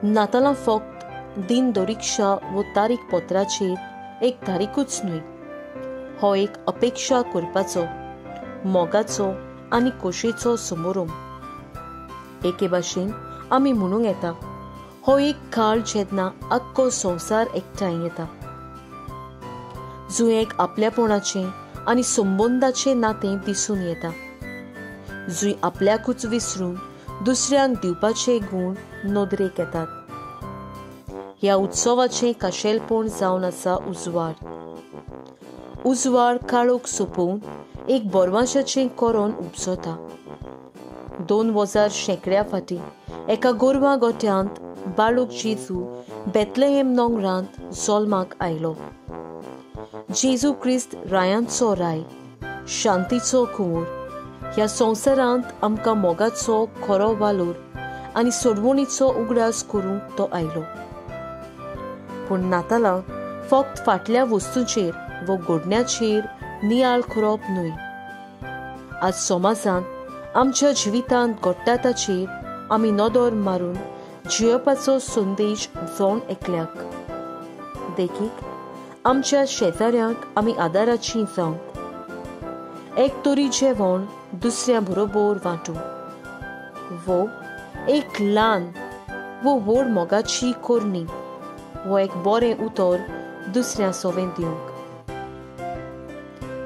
नातालां फक्त दिन दरिक्षा वो तारीख पत्राचेर एक तारीखूच न्हय, हो एक अपेक्षा करपाचो, मोगाचो आनी खोशयेचो समारंभ. एके भाशेन आमी म्हणूंक येता, हो एक काळ जेन्ना आख्खो संवसार एकठांय येता, जंय एक आपल्यापणाचें आनी संबंदाचें नातें दिसून येता, जंय आपल्याकूच विसरून दुसऱ्यांक दिवपाचे गूण नदरेक येतात. ह्या उत्सवाचें खाशेलपण जावन आसा उजवाड. उजवाड काळोख सोंपोवन एक बोरवाशाचें कोरोन उपजता. 2000 शेंकड्या फाटीं एका गोरवां गोठ्यांत बाळूक जेजू बेथलेहेम नोंगरांत जल्माक आयलो. जेजू क्रिस्त रायांचो राय, शांतीचो कुंवर, ह्या संवसारांत आमकां मोगाचो खरो वालोर आनी सोडवणीचो उगडास करूंक तो आयलो. पूण नातालां फक्त फाटल्या वस्तूंचेर व घडण्याचेर नियाळ करप न्हय. आज समाजांत आमच्या जिवितांत घडटा ताचेर आमी नदर मारून जियेवपाचो संदेश जण एकल्याक, देखीक आमच्या शेजाऱ्यांक आमी आदाराची जावंक, एक तरी जेवण दुसऱ्या बरोबर वांटूंक, वो एक ल्हान वो व्हड मोगाची करणी वो एक बरें उतर दुसऱ्या सोवें दिवंक.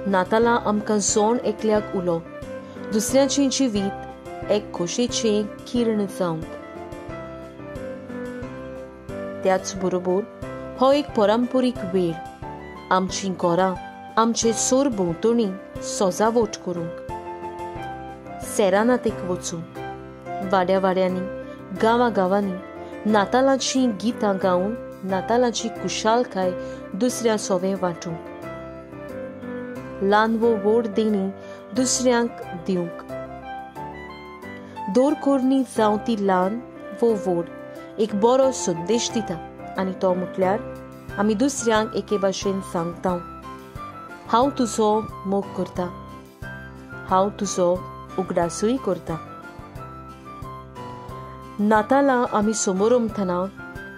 नातालां आमकां जण एकल्याक उलो दुसऱ्याचें जिवीत एक खोशयेचें किर्ण जावंक. त्याच बरोबर हो एक परंपरीक वेळ आमचीं घरां, आमचे सोर भोंवतणी सजावट करूंक, सेरानातेक वचूंक, वाड्या वाड्यांनी, गांवा गांवांनी नातालांचीं गितां गावन नातालांची खुशालकाय दुसऱ्या सोवें वांटूंक, ल्हान वो व्हड देणी दुसऱ्यांक दिवंक. दोर कोरणी जावं ती ल्हान वो व्हड एक बरो संदेश दिता आनी तो म्हटल्यार आमी दुसऱ्यांक एके भाशेन सांगता, हांव तुजो मोग करता, हांव तुजो उगडासूय करता. नातालां आमी समोरमतना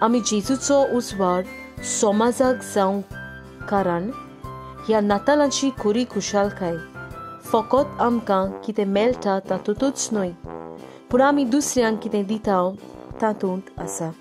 आमी जेजूचो उजवाड समाजाक जावंक, कारण ह्या नातालांची खरी खुशालकाय फकत आमकां कितें मेळटा तातूंतच न्हय, पूण आमी दुसऱ्यांक कितें दिता तातूंत आसा.